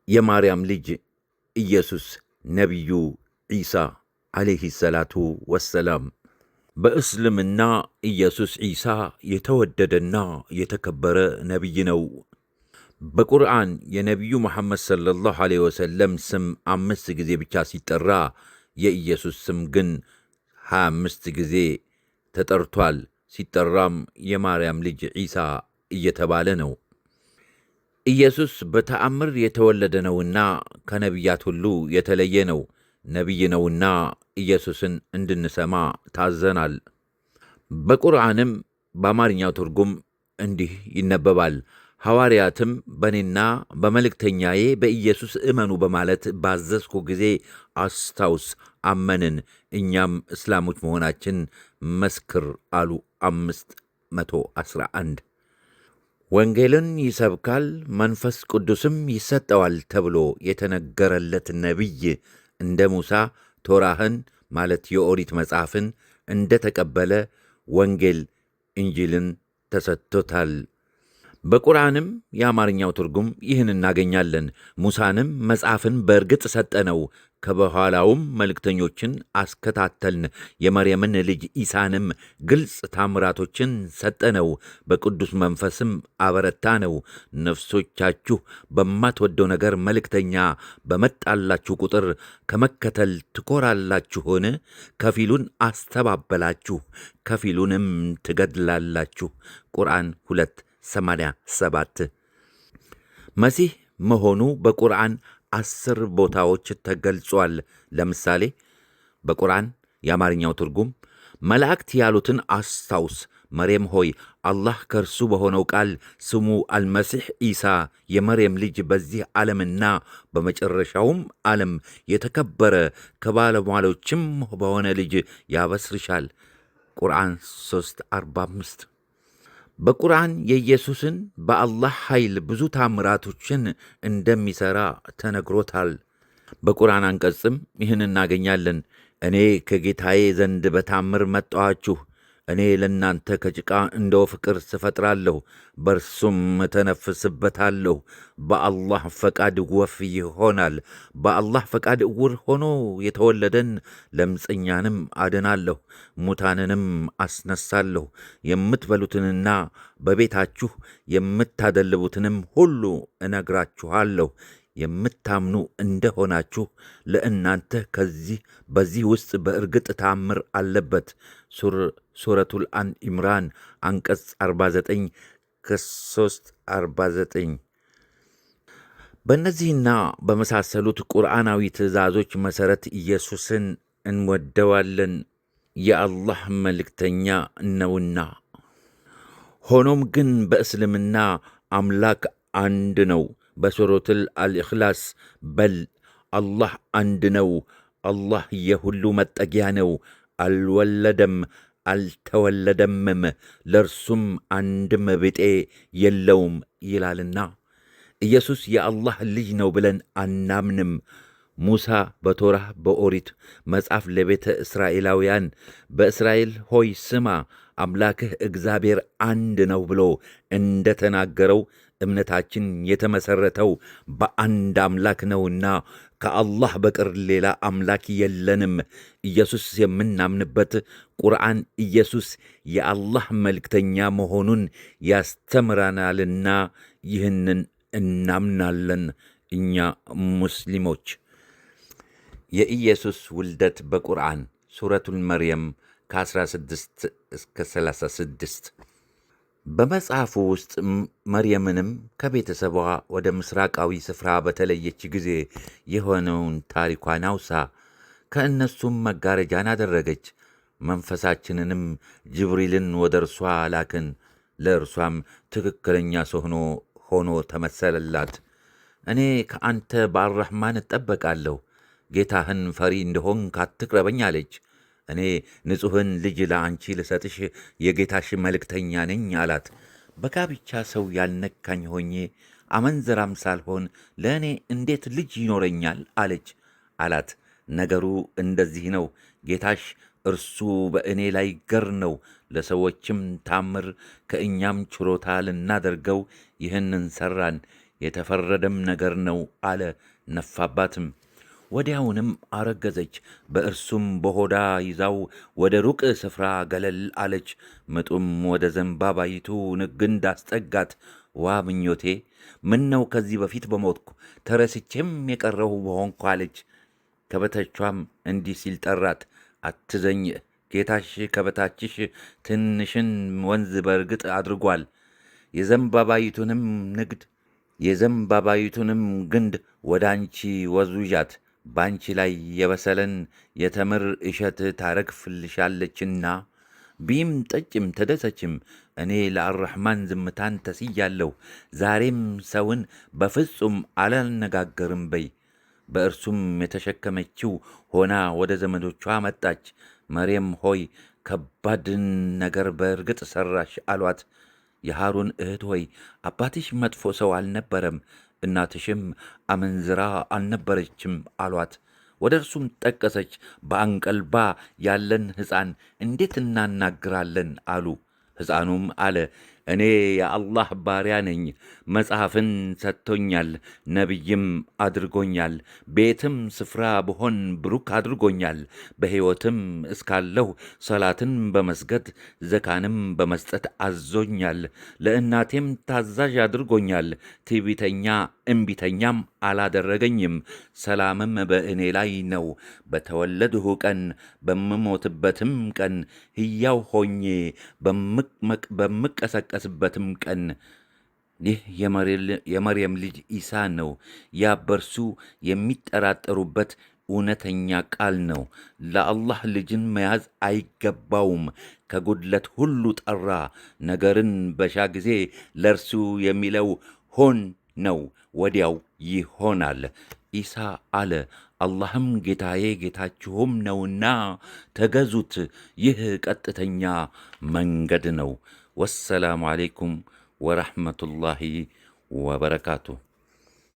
የማርያም ልጅ ኢየሱስ ነቢዩ ዒሳ ዓለይሂ ሰላቱ ወሰላም። በእስልምና ኢየሱስ ዒሳ የተወደደና የተከበረ ነቢይ ነው። በቁርአን የነቢዩ መሐመድ ሰለላሁ ዐለይሂ ወሰለም ስም 5 ጊዜ ብቻ ሲጠራ የኢየሱስ ስም ግን 25 ጊዜ ተጠርቷል። ሲጠራም የማርያም ልጅ ዒሳ እየተባለ ነው። ኢየሱስ በተአምር የተወለደ ነውና ከነቢያት ሁሉ የተለየ ነው። ነቢይ ነውና ኢየሱስን እንድንሰማ ታዘናል። በቁርአንም በአማርኛው ትርጉም እንዲህ ይነበባል። ሐዋርያትም በእኔና በመልእክተኛዬ በኢየሱስ እመኑ በማለት ባዘዝኩ ጊዜ አስታውስ፣ አመንን፣ እኛም እስላሞች መሆናችን መስክር አሉ። 511። ወንጌልን ይሰብካል መንፈስ ቅዱስም ይሰጠዋል ተብሎ የተነገረለት ነቢይ እንደ ሙሳ ቶራህን ማለት የኦሪት መጽሐፍን እንደተቀበለ ወንጌል እንጂልን ተሰጥቶታል። በቁርአንም የአማርኛው ትርጉም ይህን እናገኛለን። ሙሳንም መጽሐፍን በእርግጥ ሰጠነው፣ ከበኋላውም መልእክተኞችን አስከታተልን። የመርየምን ልጅ ኢሳንም ግልጽ ታምራቶችን ሰጠነው፣ በቅዱስ መንፈስም አበረታነው። ነፍሶቻችሁ በማትወደው ነገር መልእክተኛ በመጣላችሁ ቁጥር ከመከተል ትኮራላችሁን? ከፊሉን አስተባበላችሁ፣ ከፊሉንም ትገድላላችሁ። ቁርአን 2:87። መሲህ መሆኑ በቁርአን 10 ቦታዎች ተገልጿል። ለምሳሌ በቁርአን የአማርኛው ትርጉም መላእክት ያሉትን አስታውስ፣ መርየም ሆይ አላህ ከእርሱ በሆነው ቃል ስሙ አልመሲሕ ኢሳ የመርየም ልጅ በዚህ ዓለምና በመጨረሻውም ዓለም የተከበረ ከባለሟሎችም በሆነ ልጅ ያበስርሻል። ቁርአን 3:45። በቁርአን የኢየሱስን በአላህ ኃይል ብዙ ታምራቶችን እንደሚሠራ ተነግሮታል። በቁርአን አንቀጽም ይህን እናገኛለን። እኔ ከጌታዬ ዘንድ በታምር መጣኋችሁ። እኔ ለእናንተ ከጭቃ እንደ ወፍ ቅርጽ እፈጥራለሁ፣ በእርሱም እተነፍስበታለሁ። በአላህ ፈቃድ ወፍ ይሆናል። በአላህ ፈቃድ ዕውር ሆኖ የተወለደን ለምጽኛንም አድናለሁ፣ ሙታንንም አስነሳለሁ። የምትበሉትንና በቤታችሁ የምታደልቡትንም ሁሉ እነግራችኋለሁ። የምታምኑ እንደሆናችሁ ለእናንተ ከዚህ በዚህ ውስጥ በእርግጥ ታምር አለበት። ሱረቱል አን ኢምራን አንቀጽ 49 ከ349። በእነዚህና በመሳሰሉት ቁርአናዊ ትእዛዞች መሠረት ኢየሱስን እንወደዋለን፣ የአላህ መልእክተኛ ነውና። ሆኖም ግን በእስልምና አምላክ አንድ ነው። በሱረቱል አልኢኽላስ በል አላህ አንድ ነው፣ አላህ የሁሉ መጠጊያ ነው፣ አልወለደም አልተወለደምም፣ ለእርሱም አንድም ብጤ የለውም ይላልና። ኢየሱስ የአላህ ልጅ ነው ብለን አናምንም። ሙሳ በቶራህ በኦሪት መጽሐፍ ለቤተ እስራኤላውያን በእስራኤል ሆይ ስማ አምላክህ እግዚአብሔር አንድ ነው ብሎ እንደተናገረው እምነታችን የተመሠረተው በአንድ አምላክ ነውና ከአላህ በቀር ሌላ አምላክ የለንም። ኢየሱስ የምናምንበት ቁርአን ኢየሱስ የአላህ መልእክተኛ መሆኑን ያስተምረናልና ይህንን እናምናለን እኛ ሙስሊሞች። የኢየሱስ ውልደት በቁርአን ሱረቱል መርየም ከ16 እስከ 36። በመጽሐፉ ውስጥ መርየምንም ከቤተሰቧ ወደ ምስራቃዊ ስፍራ በተለየች ጊዜ የሆነውን ታሪኳን አውሳ። ከእነሱም መጋረጃን አደረገች። መንፈሳችንንም ጅብሪልን ወደ እርሷ ላክን። ለእርሷም ትክክለኛ ሰው ሆኖ ተመሰለላት። እኔ ከአንተ በአራህማን እጠበቃለሁ፣ ጌታህን ፈሪ እንደሆንክ አትቅረበኝ አለች። እኔ ንጹሕን ልጅ ለአንቺ ልሰጥሽ የጌታሽ መልእክተኛ ነኝ አላት። በጋብቻ ሰው ያልነካኝ ሆኜ አመንዝራም ሳልሆን ለእኔ እንዴት ልጅ ይኖረኛል አለች አላት። ነገሩ እንደዚህ ነው፣ ጌታሽ እርሱ በእኔ ላይ ገር ነው፣ ለሰዎችም ታምር ከእኛም ችሮታ ልናደርገው ይህንን ሰራን። የተፈረደም ነገር ነው አለ። ነፋባትም። ወዲያውንም አረገዘች። በእርሱም በሆዳ ይዛው ወደ ሩቅ ስፍራ ገለል አለች። ምጡም ወደ ዘንባባይቱ ግንድ አስጠጋት። ዋ ምኞቴ፣ ምነው ከዚህ በፊት በሞትኩ ተረስቼም የቀረሁ በሆንኩ አለች። ከበታቿም እንዲህ ሲል ጠራት፣ አትዘኝ፣ ጌታሽ ከበታችሽ ትንሽን ወንዝ በእርግጥ አድርጓል። የዘንባባይቱንም ንግድ የዘንባባይቱንም ግንድ ወደ አንቺ ወዝውዣት፣ በአንቺ ላይ የበሰለን የተምር እሸት ታረግፍልሻለችና ቢም ጠጭም ተደሰችም። እኔ ለአራሕማን ዝምታን ተስያለሁ፣ ዛሬም ሰውን በፍጹም አላነጋገርም በይ። በእርሱም የተሸከመችው ሆና ወደ ዘመዶቿ መጣች። መርየም ሆይ፣ ከባድን ነገር በእርግጥ ሰራሽ አሏት። የሃሩን እህት ሆይ፣ አባትሽ መጥፎ ሰው አልነበረም፣ እናትሽም አመንዝራ አልነበረችም አሏት። ወደ እርሱም ጠቀሰች። በአንቀልባ ያለን ሕፃን እንዴት እናናግራለን አሉ። ሕፃኑም አለ፣ እኔ የአላህ ባሪያ ነኝ። መጽሐፍን ሰጥቶኛል፣ ነቢይም አድርጎኛል። ቤትም ስፍራ ብሆን ብሩክ አድርጎኛል። በሕይወትም እስካለሁ ሰላትን በመስገድ ዘካንም በመስጠት አዞኛል። ለእናቴም ታዛዥ አድርጎኛል። ትዕቢተኛ እምቢተኛም አላደረገኝም። ሰላምም በእኔ ላይ ነው። በተወለድሁ ቀን በምሞትበትም ቀን ሕያው ሆኜ በምቀሰቀስበትም ቀን። ይህ የመርየም ልጅ ኢሳ ነው። ያ በርሱ የሚጠራጠሩበት እውነተኛ ቃል ነው። ለአላህ ልጅን መያዝ አይገባውም። ከጉድለት ሁሉ ጠራ። ነገርን በሻ ጊዜ ለእርሱ የሚለው ሆን ነው፣ ወዲያው ይሆናል። ኢሳ አለ፣ አላህም ጌታዬ ጌታችሁም ነውና ተገዙት። ይህ ቀጥተኛ መንገድ ነው። ወሰላሙ ዓለይኩም ወረሕመቱላሂ ወበረካቱ።